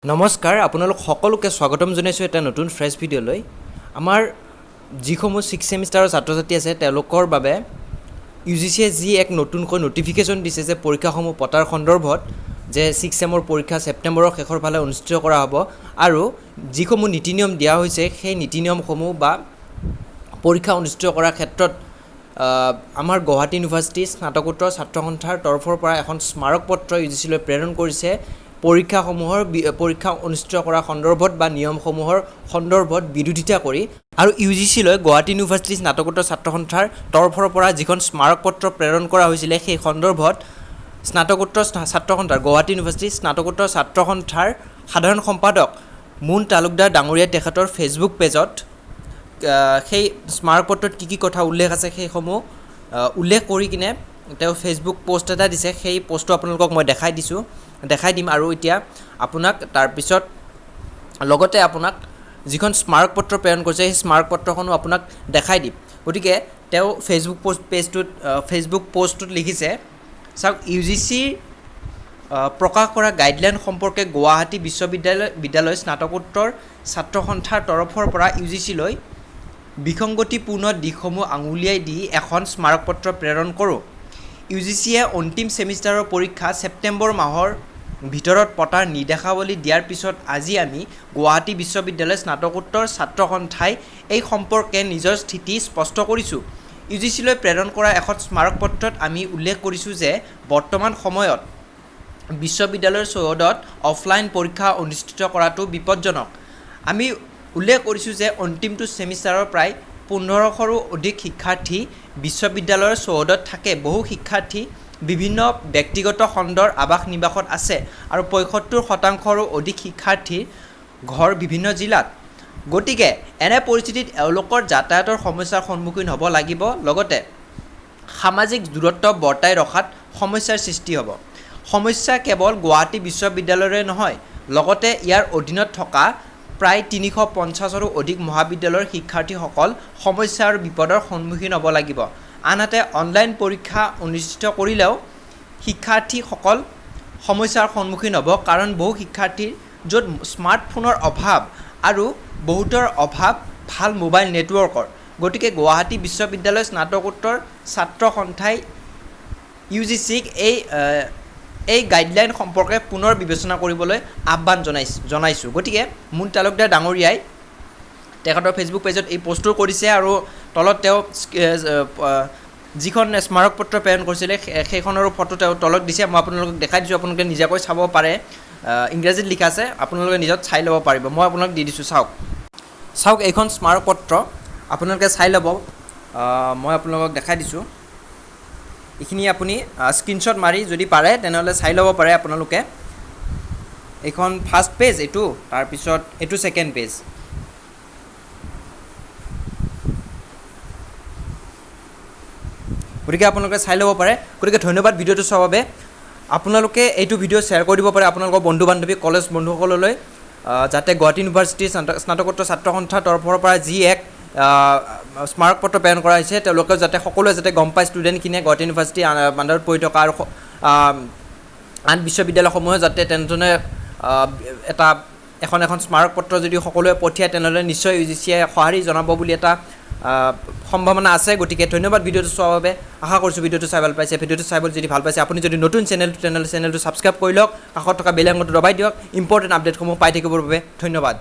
নমস্কাৰ, আপোনালোক সকলোকে স্বাগতম জনাইছোঁ এটা নতুন ফ্ৰেছ ভিডিঅ'লৈ। আমাৰ যিসমূহ ছিক্স ছেমিষ্টাৰৰ ছাত্ৰ ছাত্ৰী আছে, তেওঁলোকৰ বাবে ইউজিচিয়ে যি এক নতুনকৈ ন'টিফিকেশ্যন দিছে যে পৰীক্ষাসমূহ পতাৰ সন্দৰ্ভত, যে ছিক্স ছেমৰ পৰীক্ষা ছেপ্টেম্বৰৰ শেষৰ ফালে অনুষ্ঠিত কৰা হ'ব আৰু যিসমূহ নীতি নিয়ম দিয়া হৈছে, সেই নীতি নিয়মসমূহ বা পৰীক্ষা অনুষ্ঠিত কৰাৰ ক্ষেত্ৰত আমাৰ গুৱাহাটী ইউনিভাৰ্চিটি স্নাতকোত্তৰ ছাত্ৰ সন্থাৰ তৰফৰ পৰা এখন স্মাৰকপত্ৰ ইউজিচিলৈ প্ৰেৰণ কৰিছে, পৰীক্ষাসমূহৰ পৰীক্ষা অনুষ্ঠিত কৰাৰ সন্দৰ্ভত বা নিয়মসমূহৰ সন্দৰ্ভত বিৰোধিতা কৰি। আৰু ইউজিচিলৈ গুৱাহাটী ইউনিভাৰ্চিটি স্নাতকোত্তৰ ছাত্ৰ সন্থাৰ তৰফৰ পৰা যিখন স্মাৰকপত্ৰ প্ৰেৰণ কৰা হৈছিলে, সেই সন্দৰ্ভত স্নাতকোত্তৰ ছাত্ৰ সন্থাৰ, গুৱাহাটী ইউনিভাৰ্চিটি স্নাতকোত্তৰ ছাত্ৰ সন্থাৰ সাধাৰণ সম্পাদক মুন তালুকদাৰ ডাঙৰীয়াই তেখেতৰ ফেচবুক পেজত সেই স্মাৰকপত্ৰত কি কি কথা উল্লেখ আছে, সেইসমূহ উল্লেখ কৰি কিনে তেওঁ ফেচবুক পষ্ট এটা দিছে। সেই পষ্টটো আপোনালোকক মই দেখাই দিছোঁ, দেখাই দিম। আৰু এতিয়া আপোনাক তাৰপিছত লগতে আপোনাক যিখন স্মাৰকপত্ৰ প্ৰেৰণ কৰিছে, সেই স্মাৰকপত্ৰখনো আপোনাক দেখাই দিম। গতিকে তেওঁ ফেচবুক পষ্ট পেজটোত, ফেচবুক পষ্টটোত লিখিছে, চাওক, ইউজিচিৰ প্ৰকাশ কৰা গাইডলাইন সম্পৰ্কে গুৱাহাটী বিশ্ববিদ্যালয় বিদ্যালয় স্নাতকোত্তৰ ছাত্ৰ সন্থাৰ তৰফৰ পৰা ইউজিচিলৈ বিসংগতিপূৰ্ণ দিশসমূহ আঙুলিয়াই দি এখন স্মাৰকপত্ৰ প্ৰেৰণ কৰোঁ। ইউজিচিয়ে অন্তিম ছেমিষ্টাৰৰ পৰীক্ষা ছেপ্টেম্বৰ মাহৰ ভিতৰত পতাৰ নিৰ্দেশাৱলী দিয়াৰ পিছত আজি আমি গুৱাহাটী বিশ্ববিদ্যালয় স্নাতকোত্তৰ ছাত্ৰ সন্থাই এই সম্পৰ্কে নিজৰ স্থিতি স্পষ্ট কৰিছোঁ। ইউজিচিলৈ প্ৰেৰণ কৰা এখন স্মাৰকপত্ৰত আমি উল্লেখ কৰিছোঁ যে বৰ্তমান সময়ত বিশ্ববিদ্যালয়ৰ চৌহদত অফলাইন পৰীক্ষা অনুষ্ঠিত কৰাটো বিপদজনক। আমি উল্লেখ কৰিছোঁ যে অন্তিমটো ছেমিষ্টাৰৰ প্ৰায় 1500ৰো অধিক শিক্ষাৰ্থী বিশ্ববিদ্যালয়ৰ চৌহদত থাকে। বহু শিক্ষাৰ্থী বিভিন্ন ব্যক্তিগত খণ্ডৰ আৱাস নিবাসত আছে আৰু 75 শতাংশৰো অধিক শিক্ষাৰ্থীৰ ঘৰ বিভিন্ন জিলাত। গতিকে এনে পৰিস্থিতিত এওঁলোকৰ যাতায়াতৰ সমস্যাৰ সন্মুখীন হ'ব লাগিব, লগতে সামাজিক দূৰত্ব বৰ্তাই ৰখাত সমস্যাৰ সৃষ্টি হ'ব। সমস্যা কেৱল গুৱাহাটী বিশ্ববিদ্যালয়ৰে নহয়, লগতে ইয়াৰ অধীনত থকা প্ৰায় 350ৰো অধিক মহাবিদ্যালয়ৰ শিক্ষাৰ্থীসকল সমস্যা আৰু বিপদৰ সন্মুখীন হ'ব লাগিব। আনহাতে অনলাইন পৰীক্ষা অনুষ্ঠিত কৰিলেও শিক্ষাৰ্থীসকল সমস্যাৰ সন্মুখীন হ'ব, কাৰণ বহু শিক্ষাৰ্থীৰ য'ত স্মাৰ্টফোনৰ অভাৱ আৰু বহুতৰ অভাৱ ভাল মোবাইল নেটৱৰ্কৰ। গতিকে গুৱাহাটী বিশ্ববিদ্যালয় স্নাতকোত্তৰ ছাত্ৰ সন্থাই ইউজিচিক এই গাইডলাইন সম্পৰ্কে পুনৰ বিবেচনা কৰিবলৈ আহ্বান জনাইছোঁ। গতিকে মুন তালুকদাৰ ডাঙৰীয়াই তেখেতৰ ফেচবুক পেজত এই পষ্টটো কৰিছে আৰু তলত তেওঁ যিখন স্মাৰকপত্ৰ প্ৰেৰণ কৰিছিলে, সেইখনৰো ফটো তেওঁ তলত দিছে। মই আপোনালোকক দেখাই দিছোঁ, আপোনালোকে নিজাকৈ চাব পাৰে। ইংৰাজীত লিখা আছে, আপোনালোকে নিজত চাই ল'ব পাৰিব। মই আপোনাক দি দিছোঁ, চাওক। চাওক, এইখন স্মাৰকপত্ৰ আপোনালোকে চাই ল'ব। মই আপোনালোকক দেখাই দিছোঁ। এইখিনি আপুনি স্ক্ৰীনশ্বট মাৰি যদি পাৰে, তেনেহ'লে চাই ল'ব পাৰে আপোনালোকে। এইখন ফাৰ্ষ্ট পেজ এইটো, তাৰপিছত এইটো ছেকেণ্ড পেজ। গতিকে আপোনালোকে চাই ল'ব পাৰে। গতিকে ধন্যবাদ ভিডিঅ'টো চোৱাৰ বাবে। আপোনালোকে এইটো ভিডিঅ' শ্বেয়াৰ কৰি দিব পাৰে আপোনালোকৰ বন্ধু বান্ধৱী, কলেজ বন্ধুসকললৈ, যাতে গুৱাহাটী ইউনিভাৰ্চিটিৰ স্নাতকোত্তৰ ছাত্ৰ সন্থাৰ তৰফৰ পৰা যি এক স্মাৰকপত্ৰ প্ৰেৰণ কৰা হৈছে, তেওঁলোকেও যাতে, সকলোৱে যাতে গম পায়, ষ্টুডেণ্টখিনিয়ে, গুৱাহাটী ইউনিভাৰ্চিটিৰ আণ্ডাৰত পঢ়ি থকা আৰু আন বিশ্ববিদ্যালয়সমূহে যাতে তেনেধৰণে এটা এখন এখন স্মাৰকপত্ৰ যদি সকলোৱে পঠিয়ায়, তেনেহ'লে নিশ্চয় ইউজিচিয়ে সঁহাৰি জনাব বুলি এটা সম্ভাৱনা আছে। গতিকে ধন্যবাদ ভিডিঅ'টো চোৱাৰ বাবে। আশা কৰিছোঁ ভিডিঅ'টো চাই ভাল পাইছে। ভিডিঅ'টো চাই যদি ভাল পাইছে, আপুনি যদি নতুন চেনেলটো, তেনেহ'লে চেনেলটো ছাবস্ক্ৰাইব কৰি লওক, কাষত থকা বেল আইকনটো দবাই দিয়ক ইম্পৰ্টেণ্ট আপডেটসমূহ পাই থাকিবৰ বাবে। ধন্যবাদ।